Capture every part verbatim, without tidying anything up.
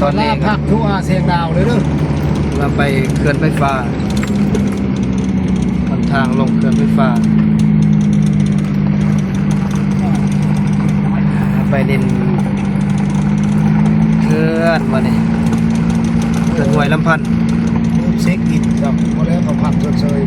ตอนนี้ ลาพักทั่วเสียงดาวเลยเด้อ เราไปเขื่อนไฟฟ้า หนทางลงเขื่อนไฟฟ้า ไปเล่นเขื่อนวันนี้ เขื่อนห้วยลำพันธ์ เช็คอินครับ พอแล้วก็พักชดเชย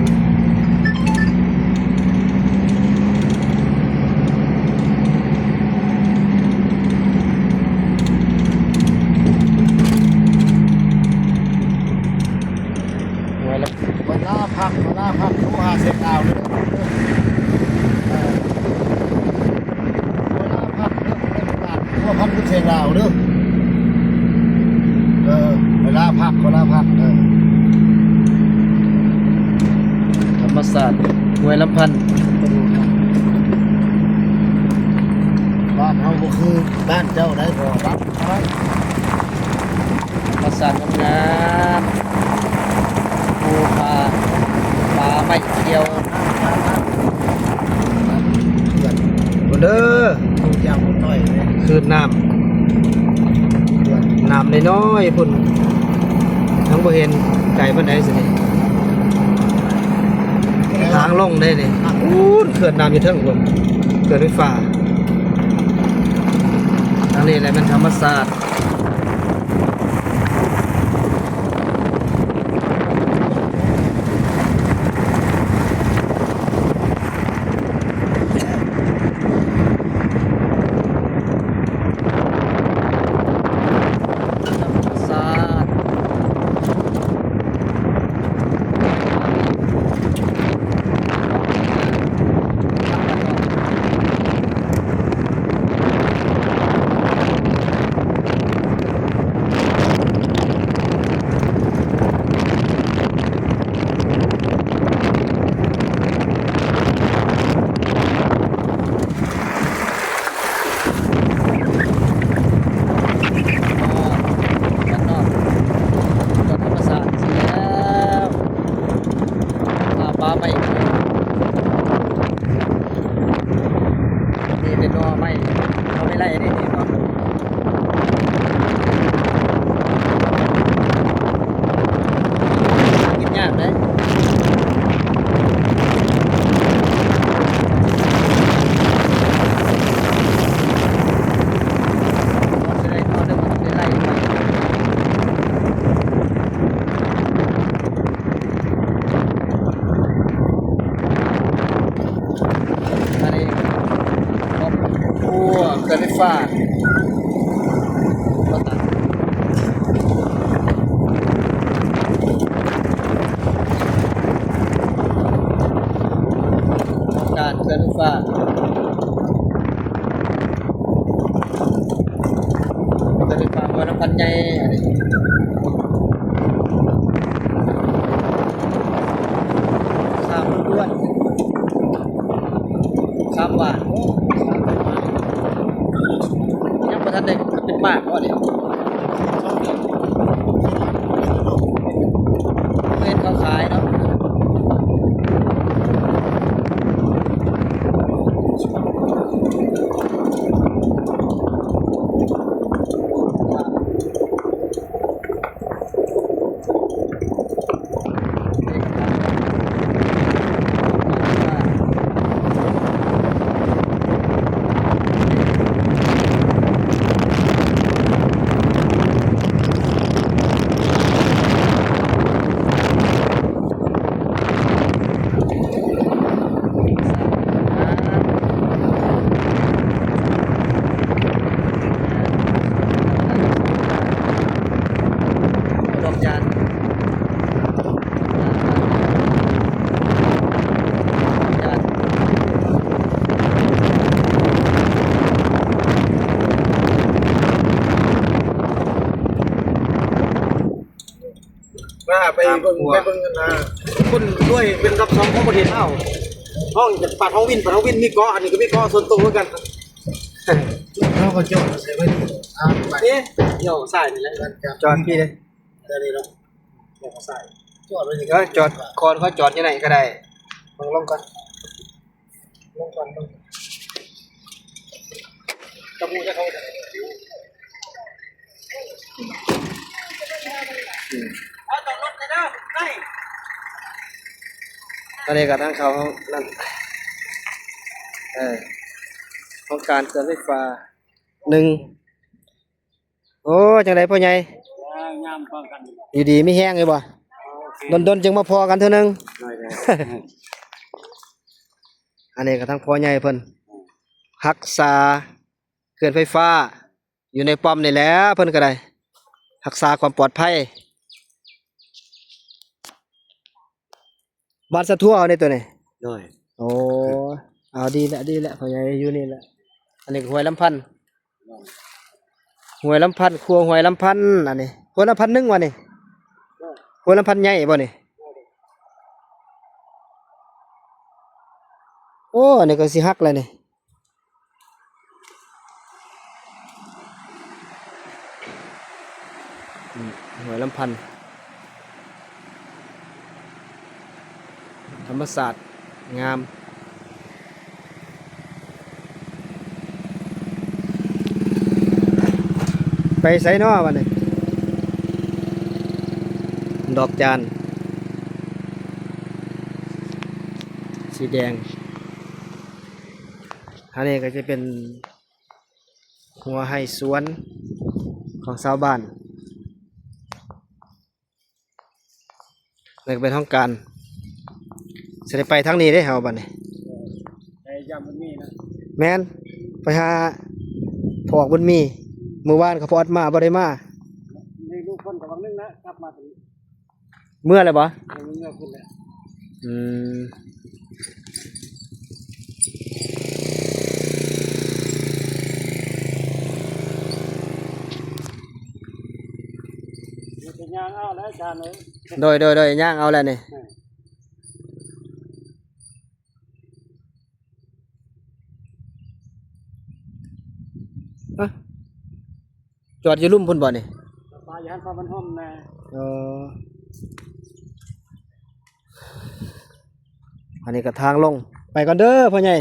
เวลา เวลาพัก เวลาพัก โทรหาเสียงดาวเลย เออ เวลาพักเด้อ เวลาพัก พัวพันกับเสียงดาวเด้อ เออ เวลาพัก เวลาพัก เออ ธรรมศาสตร์ ห้วยลำพันธ์ บ้านเฮาบ่คือบ้านเจ้าได้ เพราะว่าบ้านเฮา ธรรมชาติงามๆ ภูผา ป่าไม้เขียว พุ้นเด้อ คลื่นน้ำ น้ำน้อยๆ พุ้น ยังบ่เห็นไกลปานใดสินี่ ทางลงได้นี่ พุ้น คลื่นน้ำอยู่เทิงพุ้น เขื่อนไฟฟ้า ทางนี้แหละแม่นธรรมชาติ บ้านนอก ก็ธรรมชาติสิแล้ว ป่า ป่าไม้ มีแต่หน่อไม้ หน่อไม้ไร่นี่ นี่เนาะ หากินยากเด้ อันนี้ครอบครัวเกิดไฟฟ้า การเกิดไฟฟ้า เกิดไฟฟ้าวันละพันใหญ่ อันนี้ ข้ามล้วน ข้ามหวาน โอ้ ข้ามไปมา ยังบ่ทันได้เป็นหมากบ่เนี่ย เห็นเขาขายเนาะ ดอกจาน ว่าไปเบิ่ง ไปเบิ่งกันนะ คนรวยเป็นอันดับสองของประเทศลาว ห้องจากปาดห้องวิน ปาดห้องวินมีเกาะ อันนี้ก็มีเกาะส่วนตัวเหมือนกัน เขาก็จอดใส่ไว้นี่ อ่า ไป เอ๊ะ เดี๋ยวใส่นี่แหละ จอดพี่เลย เดี๋ยวนี้เนาะ เดี๋ยวเขาใส่ จอดไว้นี่ เออ จอด คอนเขาจอดที่ไหนก็ได้ ลองลงก่อน ลงก่อน ลงก่อน จะพูดให้เขา เ เอาจอดรถเลยเด้อ ได้ อันนี้ก็ทางเข้าห้องนั่น เออ โครงการเขื่อนไฟฟ้าหนึ่ง โอ้ จังได๋พ่อใหญ่ งามปานกัน อยู่ดีมีแฮงอยู่บ่ โอเค ดนๆ จึงมาพ้อกันเทื่อนึง ได้ๆ อันนี้ก็ทางพ่อใหญ่เพิ่น รักษาเขื่อนไฟฟ้า อยู่ในป้อมนี่แหละ เพิ่นก็ได้ รักษาความปลอดภัย บ้านสะทั่วเอาในตัวนี้ โดย โอ้ เอาดีละ ดีละ พ่อใหญ่อยู่นี่แหละ อันนี้ก็ห้วยลำพันธ์ ห้วยลำพันธ์ ครัวห้วยลำพันธ์ อันนี้ ห้วยลำพันธ์หนึ่งวะนี่ ห้วยลำพันธ์ใหญ่บ่นี่ โอ้ อันนี้ก็สิหักแล้วนี่ อืม ห้วยลำพันธ์ ธรรมชาติงาม ไปไสน้อบัดนี้ ดอกจาน สีแดง อันนี้ก็จะเป็น หัวไฮ่สวนของชาวบ้าน นี่ก็เป็นห้องการ สิได้ไปทางนี้เด้เฮาบัดนี้ ไปยามบุญมีนะ แม่น ไปหาพอกบุญมี มื้อวานเขาพอดมาบ่ได้มา นี่ลูกคนกำลังนึงนะ กลับมาถึง เมือแล้วบ่ เมือคุณแหละ อืม เดี๋ยวจะย่างเอาแล้วอาจารย์เอ้ย โดย โดย โดย ย่างเอาแล้วนี่ อืม อ่ะ จอดอยู่ลุ่มพุ้นบ่นี่ ปลาอยู่หั่น ปลามันห่มนะ อ๋อ อันนี้ก็ทางลง ไปก่อนเด้อพ่อใหญ่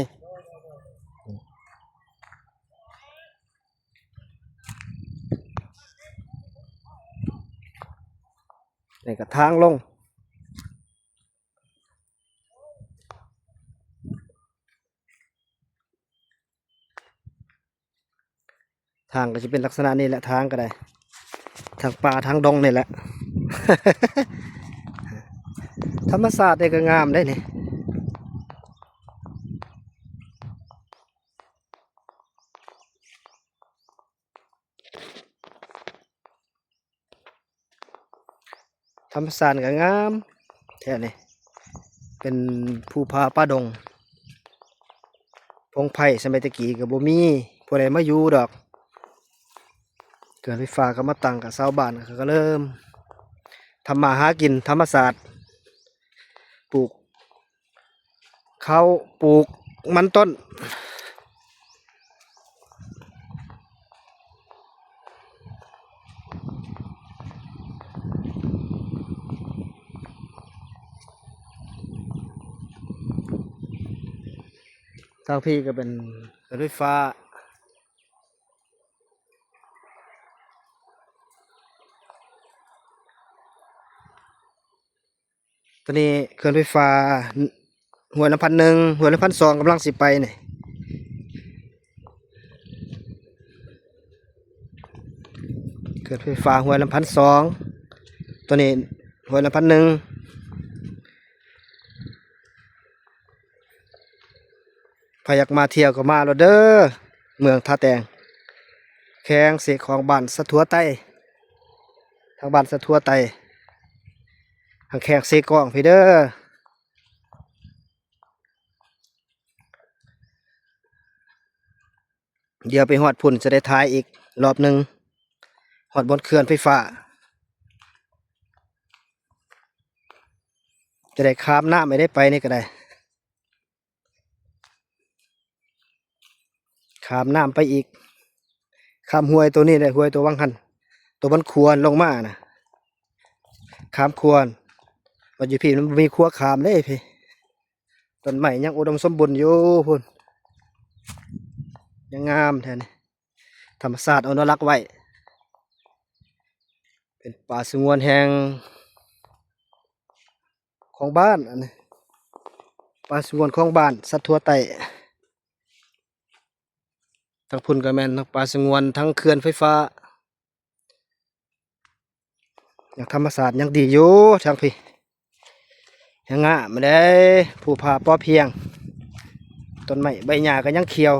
นี่ก็ทางลง ทางก็จะเป็นลักษณะนี้แหละ ทางก็ได้ ทางป่าทางดงนี่แหละ ธรรมชาตินี่ก็งามได้นี่ ธรรมชาติก็งามแท้นี่ เป็นภูผาป่าดง พงไพรสมัยตะกี้ก็บ่มีผู้ใดมาอยู่ดอก เขื่อนไฟฟ้าก็มาตั้งกับชาวบ้านเขาก็เริ่มทำมาหากินธรรมชาติ ปลูกข้าว ปลูกมันต้น ทางพี้ก็เป็นรถไฟฟ้า ตอนนี้เขื่อนไฟฟ้าห้วยลำพันธ์หนึ่ง ห้วยลำพันธ์สองกำลังสิไปนี่ เขื่อนไฟฟ้าห้วยลำพันธ์สอง ตัวนี้ห้วยลำพันธ์หนึ่ง ไผอยากมาเที่ยวก็มาโลดเด้อ เมืองท่าแตง แขวงเซกอง บ้านสะทั่วไต้ ทางบ้านสะทั่วไต้ ทางแขวงเซกองพี้เด้อ เดี๋ยวไปฮอดพุ้นจะได้ถ่ายอีกรอบหนึ่ง ฮอดบนเขื่อนไฟฟ้า จะได้ข้ามน้ำไปได้ไปนี่ก็ได้ ข้ามน้ำไปอีก ข้ามห้วยตัวนี้ได้ ห้วยตัววังหัน ตัวมันขวนลงมานะ ข้ามขวน ปัจจุบันมันมีขัวข้ามเลยพี้ ต้นไม้ยังอุดมสมบูรณ์อยู่พุ้น ยังงามแท้นี่ ธรรมชาติอนุรักษ์ไว้ เป็นป่าสงวนแห่งของบ้านอันนี้ ป่าสงวนของบ้านสัตว์ทั่วไต้ ทั้งพุ้นก็แม่นทั้งป่าสงวนทั้งเขื่อนไฟฟ้า อย่างธรรมชาติยังดีอยู่ทางพี้ ยังงามมาได้ ภูผาพอเพียง ต้นไม้ใบหญ้าก็ยังเขียว